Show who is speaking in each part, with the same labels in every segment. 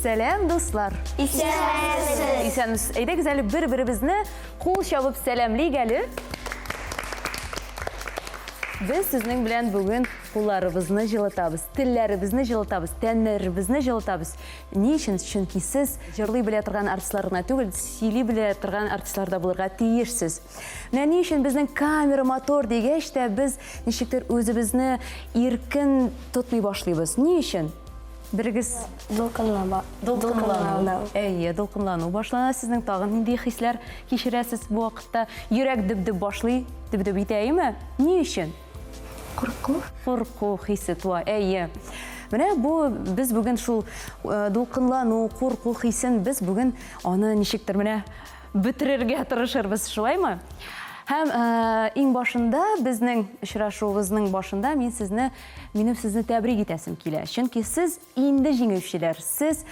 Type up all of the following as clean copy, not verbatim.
Speaker 1: Сәлам, дуслар!
Speaker 2: Исәнмесез!
Speaker 1: Исәнмесез. Әйдәгез әле бер-беребезне кул чабып сәламлик әле. Без сезнең белән бүген кулларыбызны җылытабыз, телләребезне җылытабыз, тәннәребезне җылытабыз. Ни өчен? Чөнки сез җырлый белә торган артистлар гына түгел, сөйли белә торган артистлар да булырга тиешсез. Менә ни өчен безнең камера мотор дигәч тә без ничектер үзебезне иркен тотмый башлыйбыз. Ни өчен? Берегез
Speaker 2: Дулкынлама.
Speaker 1: Дулкынлану. Әйе, дулкынлану башлана. Сезнең тагын нинди хисләр кичерәсез бу вакытта? Йөрәк дөп-дөп башлый, дөп-дөп итә, әйеме? Ни өчен?
Speaker 2: Курку.
Speaker 1: Курку хисе туа, әйе. Менә бу без бүген шул э, дулкынлану, курку хисен без бүген аны ничектер менә бетерергә тырышырбыз, шулаймы? Һәм э, иң башында безнең очрашуыбызның башында мин сезне минем сезне тәбрик итәсем килә. Чөнки сез инде җиңүчеләр. Сез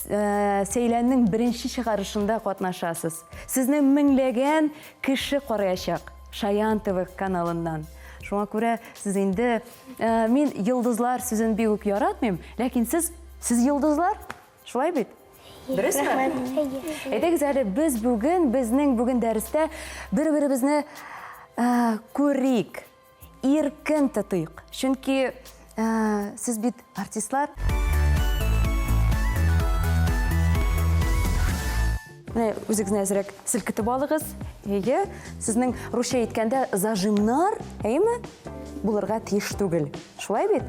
Speaker 1: э, Сәйләннең беренче чыгарышында катнашасыз. Сезне меңләгән кеше караячак Шаян ТВ каналыннан. Шуңа күрә сез инде э, мин йолдызлар сүзен бик үк яратмыйм, ләкин сез сез йолдызлар. Шулай бит? Дөресме? Әйдәгез әле без бүген, безнең бүген дәрестә бер-беребезне күрик, иркен тотыйк. Чөнки сез бит артистлар. Менә үзегезне әзрәк селкетеп алыгыз. Әйе, сезнең русча әйткәндә зажимнар, әйеме? Булырга тиеш түгел. Шулай бит?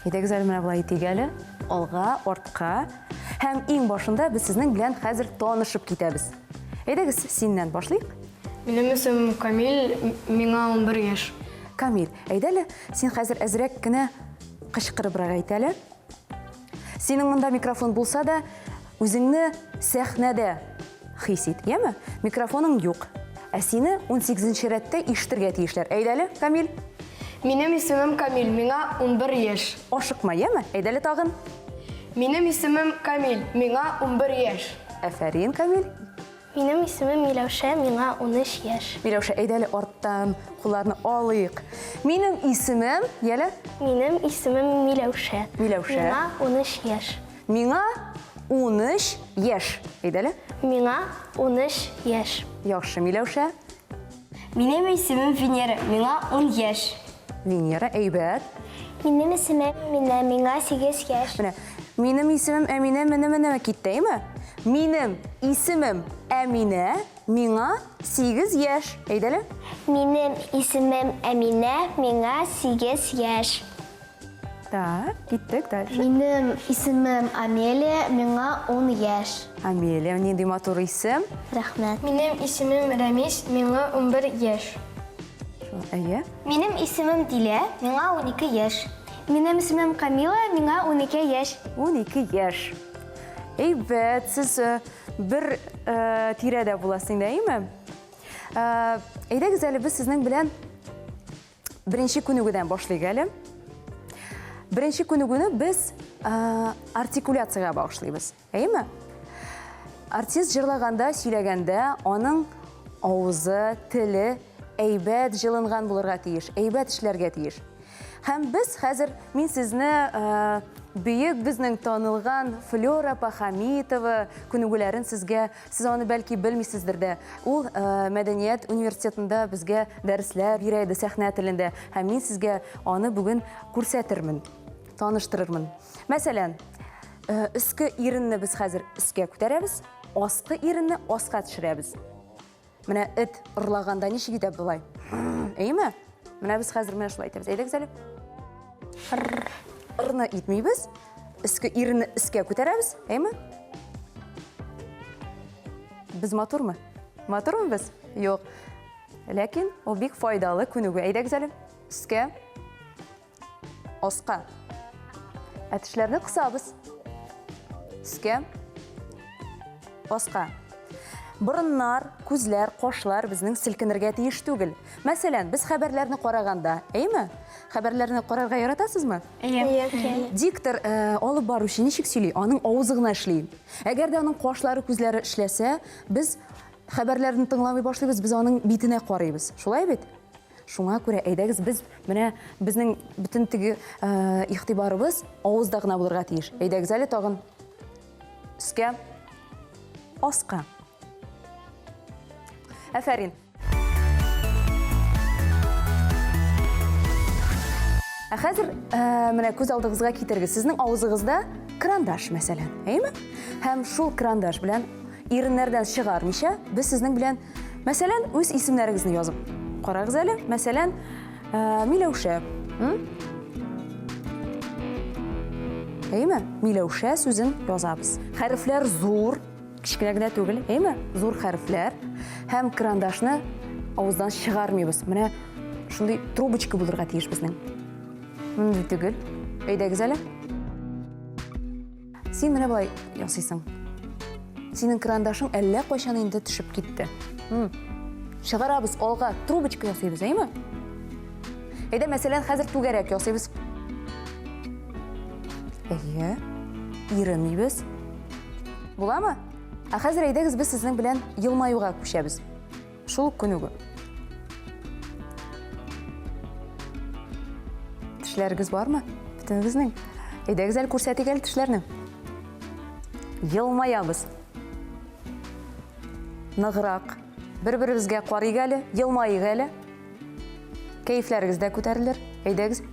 Speaker 1: Әйдәгез әле менә болай итик әле. Алга, артка. Һәм иң башында без сезнең белән хәзер танышып китәбез. Әйдәгез, синнән башлыйк.
Speaker 3: Минем исемем Камил, миңа 11 яшь.
Speaker 1: Камил, әйдә әле, син хәзер әзрәк кенә кычкырыбрак әйт әле. Синең монда микрофон булса да, үзеңне сәхнәдә хис ит, яме? Микрофоның юк. Ә сине 18 нче рәттә ишетергә тиешләр. Әйдә әле, Камил.
Speaker 3: Минем исемем Камил, миңа 11 яшь.
Speaker 1: Ашыкма, яме? Әйдә әле тагын.
Speaker 3: Минем исемем Камил, миңа 11 яшь.
Speaker 1: Афәрин, Камил.
Speaker 2: Минем исемем Миләүшә, миңа 13 яшь.
Speaker 1: Миләүшә, әйдә әле арттан кулларны алыйк. Минем исемем, яле?
Speaker 2: Минем исемем Миләүшә.
Speaker 1: Миләүшә.
Speaker 2: Миңа 13 яшь.
Speaker 1: Миңа 13 яшь. Әйдә әле.
Speaker 2: Миңа 13 яшь.
Speaker 1: Яхшы, Миләүшә.
Speaker 2: Минем исемем Венера, миңа 10 яшь.
Speaker 1: Венера, әйбәт.
Speaker 2: Минем исемем Әминә, миңа 8 яшь.
Speaker 1: Менә, минем исемем Әминә, менә менә китте, әйме? Минем исемем Әминә, миңа 8 яшь. Әйдә әле.
Speaker 2: Минем исемем Әминә, миңа 8 яшь.
Speaker 1: Так, киттек дальше.
Speaker 2: Минем исемем Амелия, миңа 10 яшь.
Speaker 1: Амелия, нинди матур исем.
Speaker 2: Рәхмәт.
Speaker 3: Минем исемем Рәмис, миңа 11 яшь.
Speaker 1: Әйе.
Speaker 2: Минем исемем Дилә, миңа 12 яшь. Минем исемем Камила, миңа 12 яшь.
Speaker 1: 12 яшь. Әйбәт, сез э, бер э, тирәдә буласыз инде, әйеме? Э, әйдәгез әле без сезнең белән Беренче күнегүдән башлыйк әле. Беренче күнегүне без артикуляциягә багышлыйбыз. Әйеме? Артист җырлаганда, сөйләгәндә аның авызы, теле әйбәт җылынган булырга тиеш, әйбәт эшләргә тиеш. Һәм без хәзер мин сезне бөек безнең танылган Флера апа Хамитова күнегүләрен сезгә Сез аны бәлки белмисездер дә. Ул мәдәният университетында безгә дәресләр бирә иде сәхнә телендә. Һәм мин сезгә аны бүген күрсәтермен, таныштырырмын. Мәсәлән, өске иренне без хәзер өскә күтәрәбез, аскы иренне аска төшерәбез. Менә эт ырлаганда ничек итә болай? Әйеме? Менә без хәзер менә шулай итәбез. Әйдәгез әле. Ырны итмибез. Өске иренне өскә күтәрәбез, әйме? Без матурмы? Матурмы без? Юк. Ләкин ул бик файдалы күнегү. Әйдәгез әле. Өскә. Аска. Ә тешләрне кысабыз. Өскә. Аска. Борыннар, күзләр, кашлар безнең селкенергә тиеш түгел. Мәсәлән, без хәбәрләрне караганда, әйме? Хәбәрләрне карарга яратасызмы?
Speaker 2: Әйе.
Speaker 1: Диктор э, алып баручы ничек сөйли? Аның авызы гына эшли. Әгәр дә аның кашлары, күзләре эшләсә, без хәбәрләрне тыңламый башлыйбыз, без аның битенә карыйбыз. Шулай бит? Шуңа күрә әйдәгез без менә безнең бөтен теге э, игътибарыбыз авызда гына булырга тиеш. Әйдәгез әле тагын. Өскә. Аска. Әфәрин. Ә хәзер э, менә күз алдыгызга китерегез. Сезнең авызыгызда карандаш, мәсәлән, әйеме? Һәм шул карандаш белән иреннәрдән чыгармыйча, без сезнең белән, мәсәлән, үз исемнәрегезне язып карагыз әле. Мәсәлән, э, Миләүшә. Әйеме? Миләүшә сүзен язабыз. Хәрефләр зур, кечкенә генә түгел, әйеме? Зур хәрефләр. Һәм карандашны авыздан чыгармыйбыз. Менә шундый трубочка булырга тиеш безнең. Мондый түгел. Әйдәгез әле. Син менә болай ясыйсың. Синең карандашың әллә кайчан инде төшеп китте. Чыгарабыз алга, трубочка ясыйбыз, әйеме? Әйдә, мәсәлән, хәзер түгәрәк ясыйбыз. Әйе. Иренмибез. Буламы? Ә хәзер әйдәгез без сезнең белән елмаюга күчәбез. Шул ук күнегү. Тешләрегез бармы? Бөтенегезнең. Әйдәгез әле күрсәтик әле тешләрне. Елмаябыз. Ныграк. Бер-беребезгә карыйк әле, елмайыйк әле. Кәефләрегез дә күтәрелер. Әйдәгез.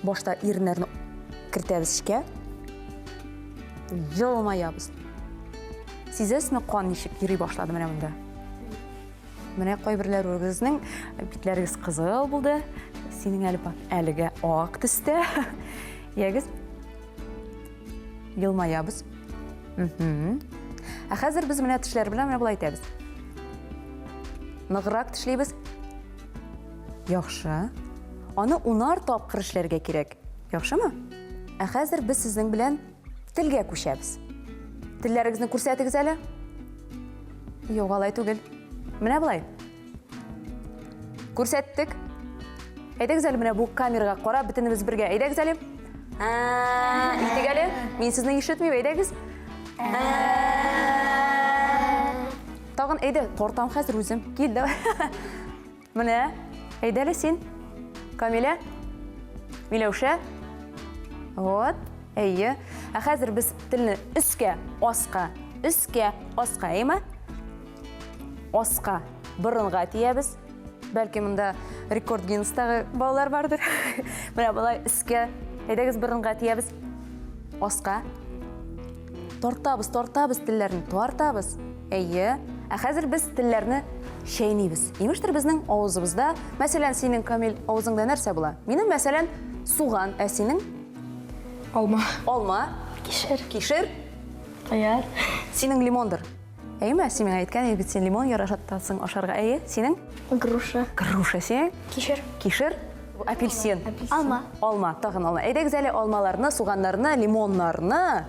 Speaker 1: Башта иреннәрне кертәбез эчкә. Елмаябыз. Сизәсезме, кан ничек йөри башлады менә монда? Менә кайберләрегезнең битләрегез кызыл булды. Синең әле әлегә ак төстә. Ягез. Елмаябыз. Ә хәзер без менә тешләр белән менә болай итәбез. Ныграк тешлибез. Яхшы. Аны унар тапкыр эшләргә кирәк. Яхшымы? Ә хәзер без сезнең белән телгә күчәбез. Телләрегезне күрсәтегез әле. Юк, алай түгел. Менә болай. Күрсәттек. Әйдәгез әле менә бу камерага карап, бөтенебез бергә. Әйдәгез әле. Итик әле. Мин сезне ишетмим, әйдәгез. Тагын әйдә, тортам хәзер үзем. Кил, давай. Менә, әйдә әле син. Камилә. Миләүшә. Вот, әйе. Ә хәзер без телне өскә, аска, өскә, аска, әйеме? Аска, борынга тиябез. Бәлки монда рекорд Гиннестагы балалар бардыр. Менә болай өскә, әйдәгез борынга тиябез. Аска. Тартабыз, тартабыз телләрне, тартабыз. Әйе. Ә хәзер без телләрне чәйнибез. Имештер безнең авызыбызда, мәсәлән, синең, Камил, авызыңда нәрсә була? Минем, мәсәлән, суган, ә синең?
Speaker 3: Алма.
Speaker 1: Алма.
Speaker 2: Кишер.
Speaker 1: Кишер.
Speaker 2: Кыяр.
Speaker 1: Синең лимондыр. Әйеме? Син миңа әйткән идең бит, син лимон яратасың ашарга. Әйе, синең?
Speaker 2: Груша.
Speaker 1: Груша синең?
Speaker 2: Кишер.
Speaker 1: Кишер. Апельсин.
Speaker 2: Алма.
Speaker 1: Алма, тагын алма. Әйдәгез әле алмаларны, суганнарны, лимоннарны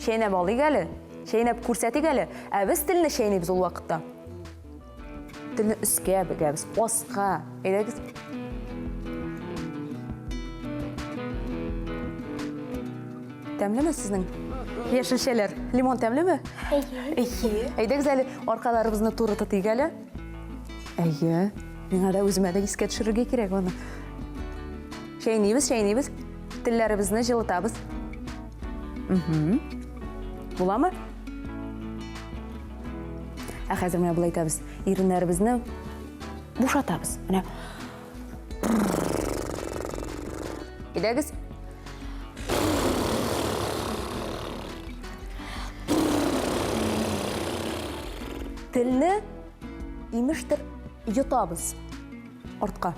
Speaker 1: чәйнәп алыйк әле. Чәйнәп күрсәтик әле. Ә без телне чәйнибез ул вакытта. Телне өскә бөгәбез, аска. Әйдәгез. Тәмлеме сезнең? Яшелчәләр. Лимон тәмлеме?
Speaker 2: Әйе.
Speaker 1: Әйе. Әйдәгез әле аркаларыбызны туры тотыйк әле. Әйе. Миңа да үземә дә искә төшерергә кирәк аны. Чәйнибез, чәйнибез. Телләребезне җылытабыз. Угу. Буламы? Ә хәзер менә болай итәбез. Иреннәребезне бушатабыз. Менә. Әйдәгез. Телне имештер йотабыз артка.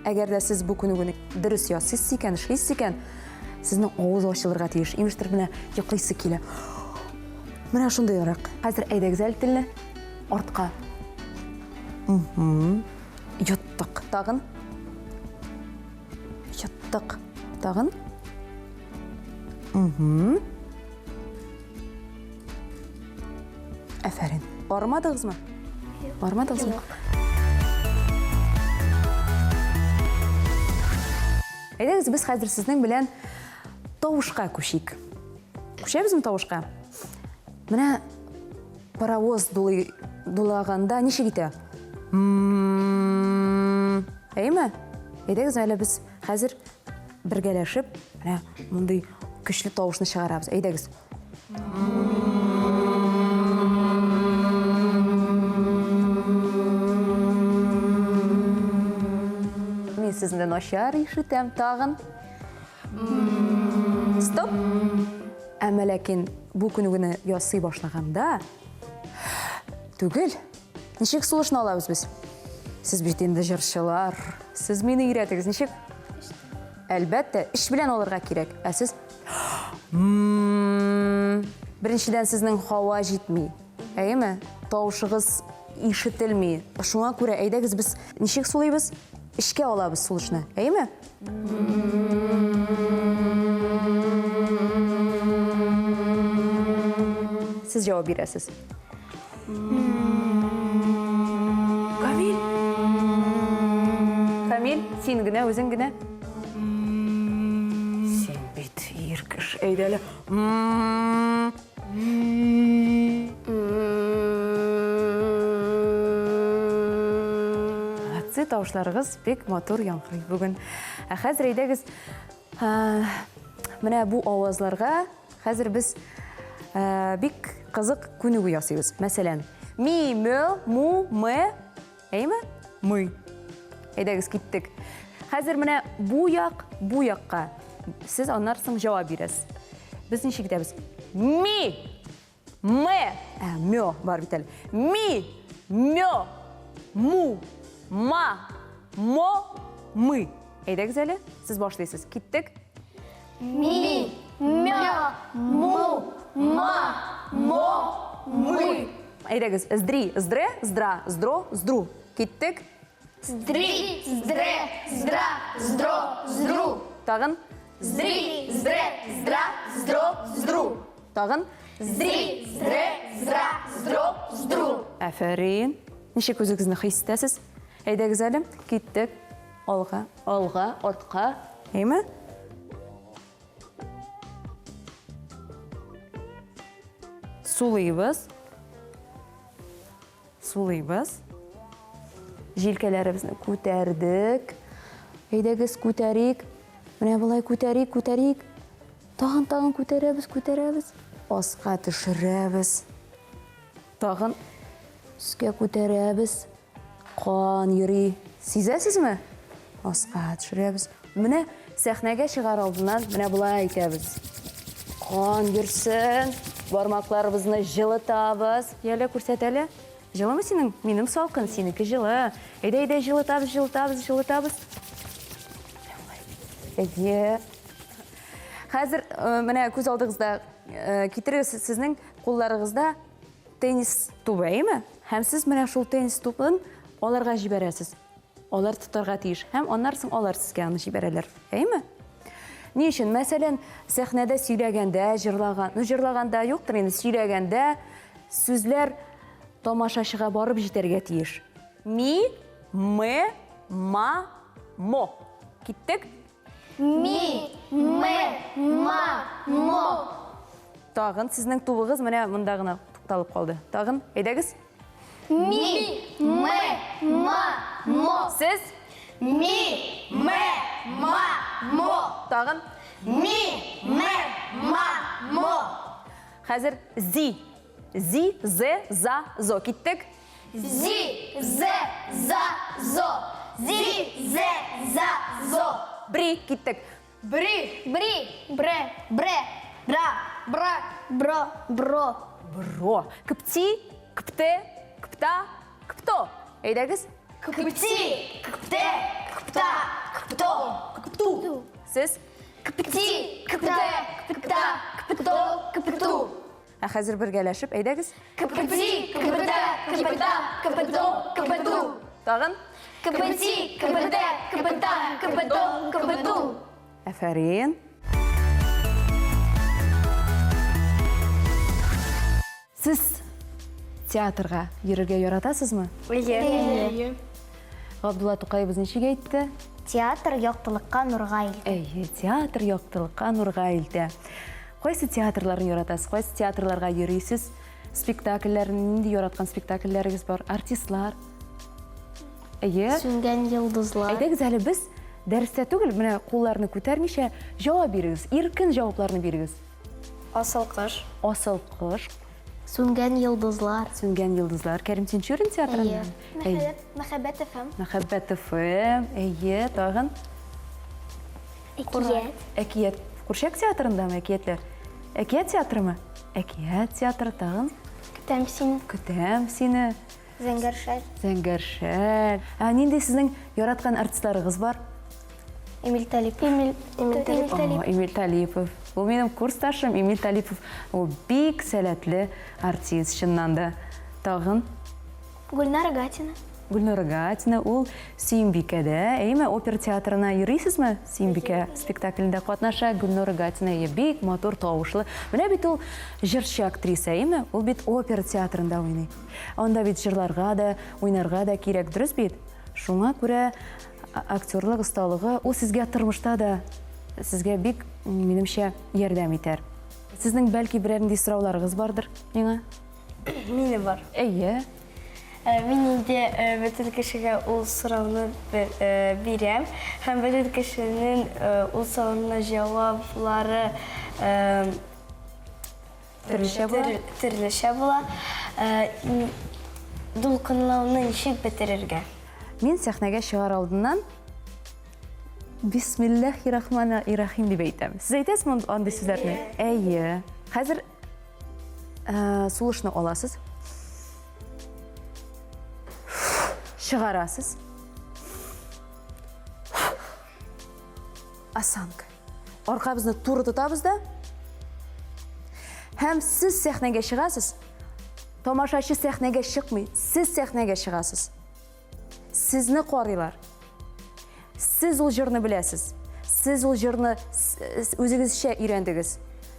Speaker 1: Әгәр дә сез бу күнегүне дөрес ясыйсыз икән, эшлисез икән, сезнең авыз ачылырга тиеш. Имештер, менә йоклыйсы килә. Менә шундыйрак. Хәзер әйдәгез әле телне артка. Йоттык. Тагын. Йоттык. Тагын. Әфәрин. Бармадыгызмы?
Speaker 2: Юк.
Speaker 1: Бармадыгызмы?
Speaker 2: Юк.
Speaker 1: Әйдәгез, без хәзер сезнең белән тавышка күчик. Күчәбезме тавышка? Менә паровоз дулый, дулаганда ничек итә? Әйеме? Әйдәгез әле без хәзер бергәләшеп Менә мондый көчле тавышны чыгарабыз. Әйдәгез. Мин сезне начар ишетәм тагын. Стоп! Әмма ләкин бу күнегүне ясый башлаганда түгел. Ничек сулышны алабыз без? Сез бит инде җырчылар. Сез мине өйрәтегез, ничек? Әлбәттә, эш белән алырга кирәк. Ә сез Беренчедән, сезнең һава җитми. Әйеме? Тавышыгыз ишетелми. Шуңа күрә әйдәгез без ничек сулыйбыз? Эчкә алабыз сулышны. Әйеме? Сез җавап бирәсез. Камил! Камил, син генә, үзең генә. Син бит ир кеше, әйдә әле. Молодцы, тавышларыгыз бик матур яңгырый бүген. Ә хәзер әйдәгез, менә бу авазларга хәзер без бик кызык күнегү ясыйбыз. Мәсәлән, ми, мө, му, мэ, әйеме? Мы. Әйдәгез, киттек. Хәзер менә бу як, бу якка. Сез аннан соң җавап бирәсез. Без ничек итәбез? Ми, мэ, ә, мё бар бит әле. Ми, мё, му, ма, мо, мы. Әйдәгез әле, сез башлыйсыз. Киттек.
Speaker 2: Ми, мё, му, ма, мо, мы.
Speaker 1: Әйдәгез, здри, здре, здра, здро, здру. Киттек.
Speaker 2: Здри, здре, здра, здро, здру.
Speaker 1: Тагын.
Speaker 2: Здри, здре, здра, здро, здру.
Speaker 1: Тагын.
Speaker 2: Здри, здре, здра, здро, здру.
Speaker 1: Афәрин. Ничек үзегезне хис итәсез? Әйдәгез әле, киттек. Алга, алга, артка. Әйме? Сулыйбыз. Сулыйбыз. Җилкәләребезне күтәрдек. Әйдәгез, күтәрик. Менә болай күтәрик, күтәрик. Тагын, тагын күтәрәбез, күтәрәбез. Аска төшерәбез. Тагын өскә күтәрәбез. Кан йөри. Сизәсезме? Аска төшерәбез. Менә сәхнәгә чыгар алдыннан менә болай әйтәбез. Кан йөрсен. Бармакларыбызны җылытабыз. Яле, күрсәт әле. Җылымы синең? Минем салкын, синеке җылы. Әйдә, әйдә, җылытабыз, җылытабыз, җылытабыз. Әйе. Хәзер э, менә күз алдыгызда э, китерегез сезнең кулларыгызда теннис тубы, әйеме? Һәм сез менә шул теннис тубын аларга җибәрәсез. Алар тотарга тиеш. Һәм аннан соң алар сезгә аны җибәрәләр. Әйеме? Ни өчен? Мәсәлән, сәхнәдә сөйләгәндә, җырлаган, ну җырлаганда юктыр инде, сөйләгәндә сүзләр тамашачыга барып җитәргә тиеш. Ми, ме, ма, мо. Киттек?
Speaker 2: Ми, ме, ма, мо.
Speaker 1: Тагын сезнең тубыгыз менә монда гына тукталып калды. Тагын, әйдәгез.
Speaker 2: Ми, ме, ма, мо.
Speaker 1: Сез?
Speaker 2: Ми, ме, ма, мо.
Speaker 1: Тагын.
Speaker 2: Ми, ме, ма, мо.
Speaker 1: Хәзер зи. Зи, зе, за, зо. Киттек.
Speaker 2: Зи, зе, за, зо. Зи, зе, за, зо.
Speaker 1: Бри, киттек.
Speaker 3: Бри.
Speaker 2: Бри, бре, бре, бра, бра, бро, бро.
Speaker 1: Бро. Кпти, кпте, кпта, кпто. Әйдәгез.
Speaker 2: Кпти, кпте, кпта, кпто.
Speaker 1: Кпту. Сез?
Speaker 2: Кпти, кпте, кпта, кпто, кпту.
Speaker 1: Ә хәзер бергәләшеп, әйдәгез.
Speaker 2: Кпти, кпт, кпта, кпто, кпту.
Speaker 1: Тагын.
Speaker 2: Кпти, кпт, кпта, кпто, кпту.
Speaker 1: Афәрин. Сез театрга йөрергә яратасызмы?
Speaker 2: Әйе.
Speaker 1: Габдулла Тукаебыз ничек әйтте?
Speaker 2: Театр яктылыкка, нурга илтә.
Speaker 1: Әйе, театр яктылыкка, нурга илтә. Кайсы театрларны яратасыз? Кайсы театрларга йөрисез? Спектакльләрне нинди яраткан спектакльләрегез бар? Артистлар? Әйе.
Speaker 2: Сүнгән йолдызлар.
Speaker 1: Әйдәгез әле без Дәрестә түгел, менә кулларны күтәрмичә җавап бирегез, иркен җавапларны бирегез.
Speaker 3: Асыл кош.
Speaker 1: Асыл кош.
Speaker 2: Сүнгән йолдызлар.
Speaker 1: Сүнгән йолдызлар. Кәрим Тинчурин театрыннан?
Speaker 2: Әйе. Мәхәббәт FM.
Speaker 1: Мәхәббәт FM. Әйе, тагын.
Speaker 2: Әкият.
Speaker 1: Әкият. Курчак театрындамы әкиятләр? Әкият театрымы? Әкият театры тагын.
Speaker 2: Көтәм сине.
Speaker 1: Көтәм сине.
Speaker 2: Зәңгәр шәл.
Speaker 1: Зәңгәр шәл. Ә нинди сезнең яраткан артистларыгыз бар?
Speaker 2: Эмиль Талипов. Эмиль, Эмиль Талипов.
Speaker 1: Эмиль Талипов. Ул минем курсташым Эмиль Талипов. Ул бик сәләтле артист, чыннан да. Тагын?
Speaker 2: Гөлнара Гатина.
Speaker 1: Гөлнара Гатина, ул Сөембикәдә, әйеме, опера театрына йөрисезме? Сөембикә спектаклендә катнаша Гөлнара Гатина, әйе, бик матур тавышлы. Менә бит ул җырчы актриса, әйеме? Ул бит опера театрында уйный. Анда бит җырларга да, уйнарга да кирәк, дөрес бит? Шуңа күрә актерлык осталыгы ул сезгә тормышта да сезгә бик, минемчә, ярдәм итәр. Сезнең бәлки берәр нинди сорауларыгыз бардыр миңа?
Speaker 3: Минем бар.
Speaker 1: Әйе.
Speaker 3: Э, мин инде э, бөтен кешегә ул сорауны э, бирәм һәм бөтен кешенең ул сорауына җаваплары
Speaker 1: Төрлечә була?
Speaker 3: Төрлечә була. Дулкынлауны ничек бетерергә?
Speaker 1: Мин сәхнәгә чыгар алдыннан Бисмиллахи рахмани рахим дип әйтәм. Сез әйтәсезме андый сүзләрне? Әйе. Хәзер сулышны аласыз. Чыгарасыз. Осанка. Аркабызны туры тотабыз да. Һәм сез сәхнәгә чыгасыз. Тамашачы сәхнәгә чыкмый, сез сәхнәгә чыгасыз. Сезне карыйлар. Сез ул җырны беләсез. Сез ул җырны үзегезчә өйрәндегез.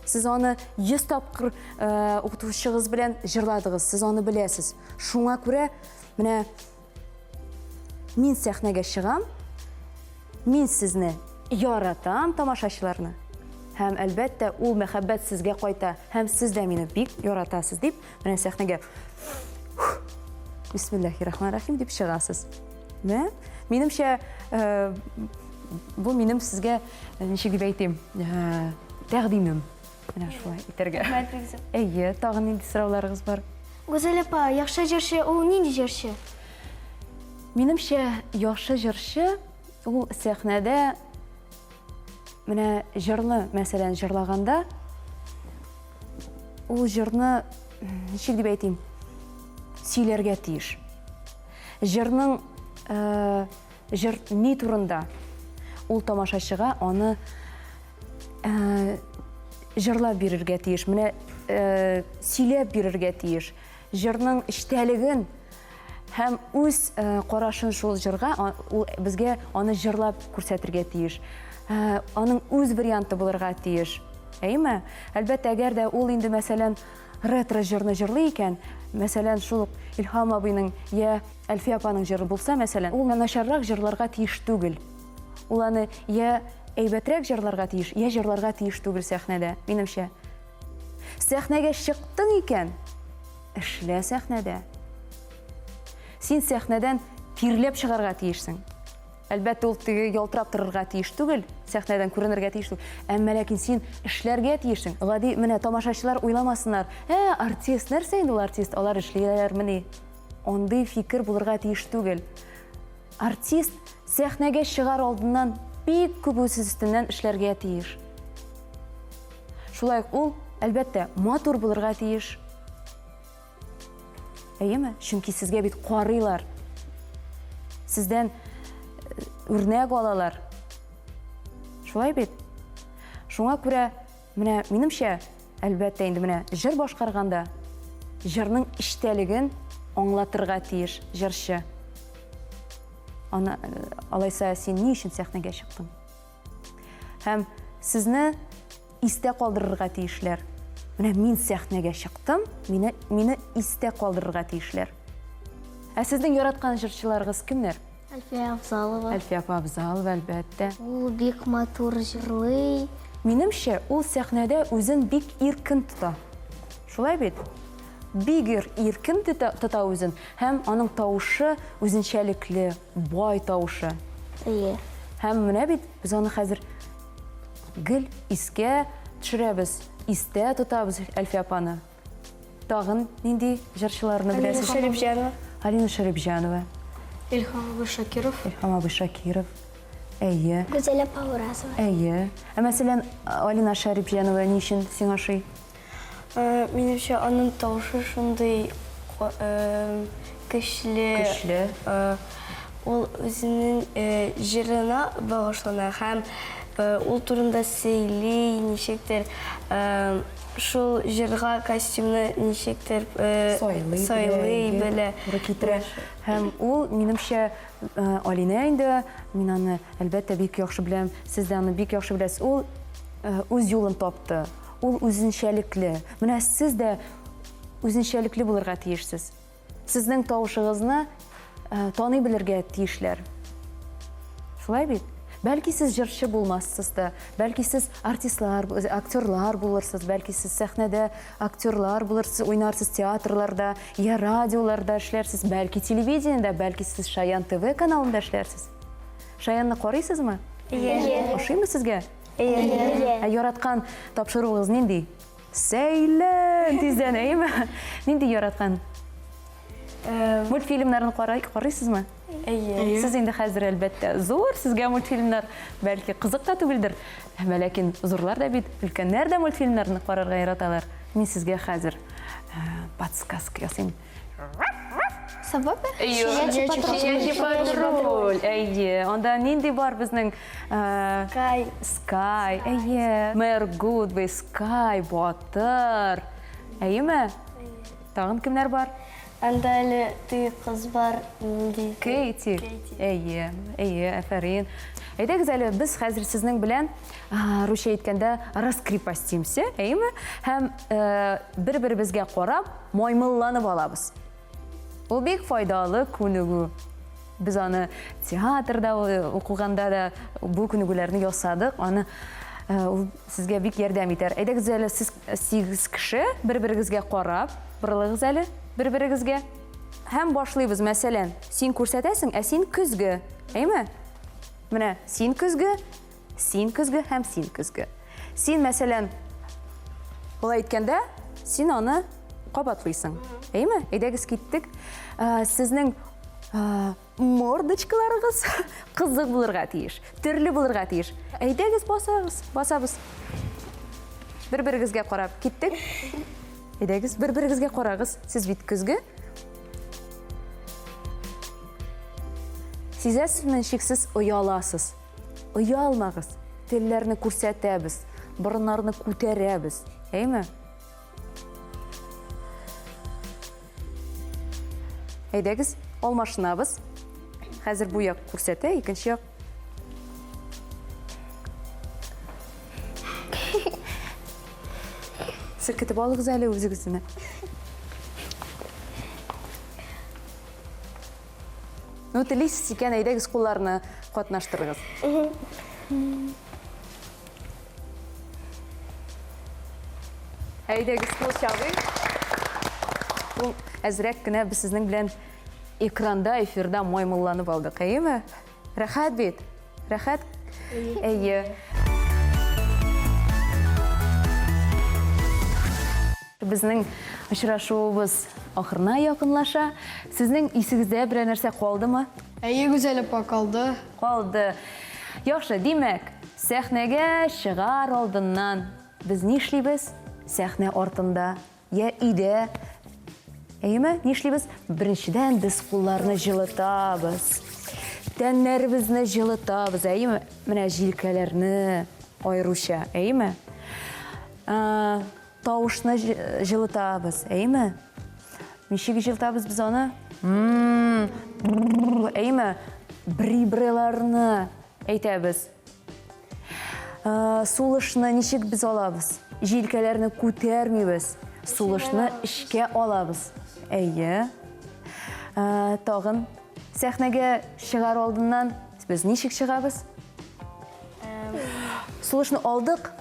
Speaker 1: Сез аны 100 тапкыр э, укытучыгыз белән җырладыгыз, сез аны беләсез. Шуңа күрә менә мин сәхнәгә чыгам, Мин сезне яратам, тамашачыларны. Һәм, әлбәттә, ул мәхәббәт сезгә кайта, һәм сез дә мине бик яратасыз, дип, менә сәхнәгә Бисмиллахи-рахмани-рахим дип чыгасыз. Менә, минемчә, э, бу минем сезгә, э, ничек дип әйтим, э, тәкъдимем. Менә шулай итәргә.
Speaker 3: Рәхмәт бик зур.
Speaker 1: Әйе, тагын нинди сорауларыгыз бар?
Speaker 2: Гүзәл апа, яхшы җырчы ул нинди җырчы?
Speaker 1: Минемчә, яхшы җырчы ул сәхнәдә менә җырны, мәсәлән, җырлаганда ул җырны ничек дип әйтим, сөйләргә тиеш. Җырның э, җыр ни турында? Ул тамашачыга аны э, җырлап бирергә тиеш, менә э, сөйләп бирергә тиеш. Җырның эчтәлеген һәм үз карашын шул җырга, ул безгә аны җырлап күрсәтергә тиеш. Аның үз варианты булырга тиеш. Әйеме? Әлбәттә, әгәр дә ул инде, мәсәлән, ретро җырны җырлый икән, мәсәлән, шул ук Илһам абыйның я Әлфия апаның җыры булса, мәсәлән, ул начаррак җырларга тиеш түгел. Ул аны я әйбәтрәк җырларга тиеш, я җырларга тиеш түгел сәхнәдә, минемчә. Сәхнәгә чыктың икән, эшлә сәхнәдә. Син сәхнәдән тирләп чыгарга тиешсең. Әлбәттә, ул теге ялтырап торырга тиеш түгел, сәхнәдән күренергә тиеш түгел. Әмма ләкин син эшләргә тиешсең. Гади менә тамашачылар уйламасыннар, ә, артист, нәрсә инде ул артист, алар эшлиләрмени? Андый фикер булырга тиеш түгел. Артист сәхнәгә чыгар алдыннан бик күп үз өстеннән эшләргә тиеш. Шулай ук ул, әлбәттә, матур булырга тиеш. Әйеме? Чөнки сезгә бит карыйлар. Сездән э, үрнәк алалар. Шулай бит? Шуңа күрә, менә минемчә, әлбәттә инде менә җыр башкарганда җырның эчтәлеген аңлатырга тиеш җырчы. Аны э, алайса син ни өчен сәхнәгә чыктың? Һәм сезне истә калдырырга тиешләр. Менә мин сәхнәгә чыктым, мине, мине истә калдырырга тиешләр. Ә сезнең яраткан җырчыларыгыз кемнәр?
Speaker 2: Әлфия Авзалова.
Speaker 1: Әлфия апа Авзалова, әлбәттә.
Speaker 2: Ул бик матур җырлый.
Speaker 1: Минемчә, ул сәхнәдә үзен бик иркен тота. Шулай бит? Бик иркен тота үзен һәм аның тавышы үзенчәлекле, бай тавышы.
Speaker 2: Әйе.
Speaker 1: Һәм менә бит без аны хәзер гел искә төшерәбез, истә тотабыз Әлфия апаны. Тагын нинди җырчыларны беләсез?
Speaker 3: Алина Шәрипҗанова.
Speaker 1: Алина Шәрипҗанова.
Speaker 4: Илһам абый Шакиров.
Speaker 1: Илһам абый Шакиров. Әйе.
Speaker 2: Гүзәл апа Уразова.
Speaker 1: Әйе. Ә мәсәлән, Алина Шәрипҗанова ни өчен сиңа ошый?
Speaker 3: Э, минемчә, аның тавышы шундый э, көчле.
Speaker 1: Көчле.
Speaker 3: Э, ул үзенең җырына багышлана һәм ул турында сөйли, ничектер шул җырга костюмны ничектер
Speaker 1: сайлый,
Speaker 3: сайлый белә.
Speaker 1: Туры китерә. Һәм ул, минемчә, Алинә инде, мин аны, әлбәттә, бик яхшы беләм, сез дә аны бик яхшы беләсез. Ул үз юлын тапты. Ул үзенчәлекле. Менә сез дә үзенчәлекле булырга тиешсез. Сезнең тавышыгызны э, таный белергә тиешләр. Шулай бит? Бәлки сез җырчы булмассыз да, бәлки сез артистлар, актерлар булырсыз, бәлки сез сәхнәдә актерлар булырсыз, уйнарсыз театрларда, я радиоларда эшләрсез, бәлки телевидениедә, бәлки сез Шаян ТВ каналында эшләрсез. Шаянны карыйсызмы?
Speaker 2: Әйе.
Speaker 1: Ошыймы сезгә?
Speaker 2: Әйе.
Speaker 1: Ә яраткан тапшыруыгыз нинди? Сәйлән тиздән, әйеме? Нинди яраткан? Мультфильмнарны карыйсызмы?
Speaker 3: Әйе.
Speaker 1: Сез инде хәзер әлбәттә зур, сезгә мультфильмнар бәлки кызык та түгелдер. Әмма ләкин зурлар да бит, өлкәннәр дә мультфильмнарны карарга яраталар. Мин сезгә хәзер подсказка ясыйм.
Speaker 2: Собака?
Speaker 1: Щенячий патруль. Әйе. Анда нинди бар безнең?
Speaker 3: Скай.
Speaker 1: Скай. Әйе. Мэр Гудвей, Скай, Батыр. Әйеме? Тагын кемнәр бар?
Speaker 3: Анда әле теге кыз бар, нинди?
Speaker 1: Кейти. Әйе, әйе, афәрин. Әйдәгез әле без хәзер сезнең белән русча әйткәндә раскрепостимся, әйеме? Һәм бер-беребезгә карап маймылланып алабыз. Ул бик файдалы күнегү. Без аны театрда укыганда да бу күнегүләрне ясадык. Аны ул сезгә бик ярдәм итәр. Әйдәгез әле сез 8 кеше бер-берегезгә карап, борылыгыз әле бер-берегезгә. Һәм башлыйбыз. Мәсәлән, син күрсәтәсең, ә син көзге. Әйме? Менә син көзге, Син көзге һәм син көзге. Син, мәсәлән, болай әйткәндә, син аны кабатлыйсың. Әйме? Әйдәгез киттек. Ә, сезнең ә, мордочкаларыгыз кызык булырга тиеш, төрле булырга тиеш. Әйдәгез басабыз, басабыз. Бер-берегезгә карап киттек. Әйдәгез, бер-берегезгә карагыз. Сез бит көзге. Сизәсезме, ничек сез ояласыз? Оялмагыз, телләрне күрсәтәбез, борыннарны күтәрәбез. Әйме? Әйдәгез, алмашынабыз. Хәзер бу як күрсәтә, икенче як. Селкетеп алыгыз әле үзегезне. Ну, телисез икән, әйдәгез кулларны катнаштырыгыз. Әйдәгез кул чабыйк. Ул әзрәк кенә без сезнең белән экранда, эфирда маймылланып алдык, әйеме? Рәхәт бит. Рәхәт? Әйе. Безнең очрашуыбыз ахырына якынлаша. Сезнең исегездә берәр нәрсә калдымы?
Speaker 4: Әйе, Гүзәл апа, калды.
Speaker 1: Калды. Яхшы, димәк, сәхнәгә чыгар алдыннан без нишлибез? Сәхнә артында я өйдә. Әйеме? Нишлибез? Беренчедән, без кулларны җылытабыз. Тәннәребезне җылытабыз, әйеме? Менә җилкәләрне аеруча, әйеме? Тавышны җылытабыз, әйеме? Ничек җылытабыз без аны? Әйеме? Брибреларны әйтәбез. Сулышны ничек без алабыз? Җилкәләрне күтәрмибез. Сулышны эчкә алабыз. Әйе. Тагын сәхнәгә чыгар алдыннан без ничек чыгабыз? Сулышны алдык,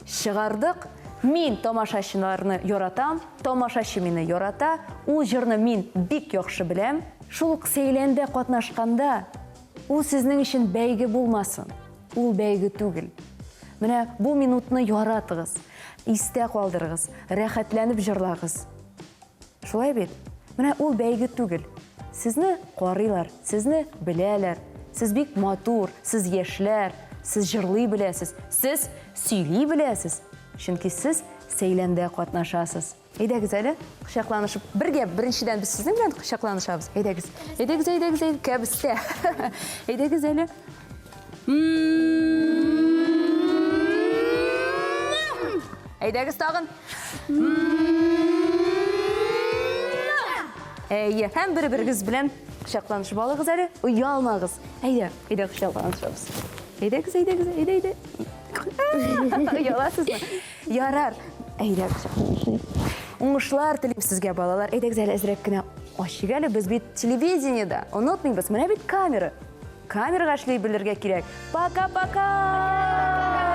Speaker 1: Чыгардык. Мин тамашачыларны яратам, тамашачы мине ярата. Ул җырны мин бик яхшы беләм. Шул ук сәйләндә катнашканда Ул сезнең өчен бәйге булмасын. Ул бәйге түгел. Менә бу минутны яратыгыз, истә калдырыгыз, рәхәтләнеп җырлагыз. Шулай бит? Менә ул бәйге түгел. Сезне карыйлар, сезне беләләр. Сез бик матур, сез яшьләр, сез җырлый беләсез, сез сөйли беләсез. Чөнки сез сәйләндә катнашасыз. Әйдәгез әле, кочакланышып, бергә, беренчедән без сезнең белән кочакланышабыз. Әйдәгез. Әйдәгез, әйдәгез, әйдәгез, кәбестә. Әйдәгез әле. Әйдәгез тагын. Әйе, һәм бер-берегез белән кочакланышып алыгыз әле. Оялмагыз. Әйдә, әйдә кочакланышабыз. Әйдәгез, әйдәгез, әйдә, әйдә. Ояласызмы? Ярар. Әйдә, Уңышлар телим сезгә, балалар. Әйдәгез әле әзрәк кенә ачык әле. Без бит телевидениедә. Онытмыйбыз. Менә бит камера. Камерага эшли белергә кирәк. Пока-пока!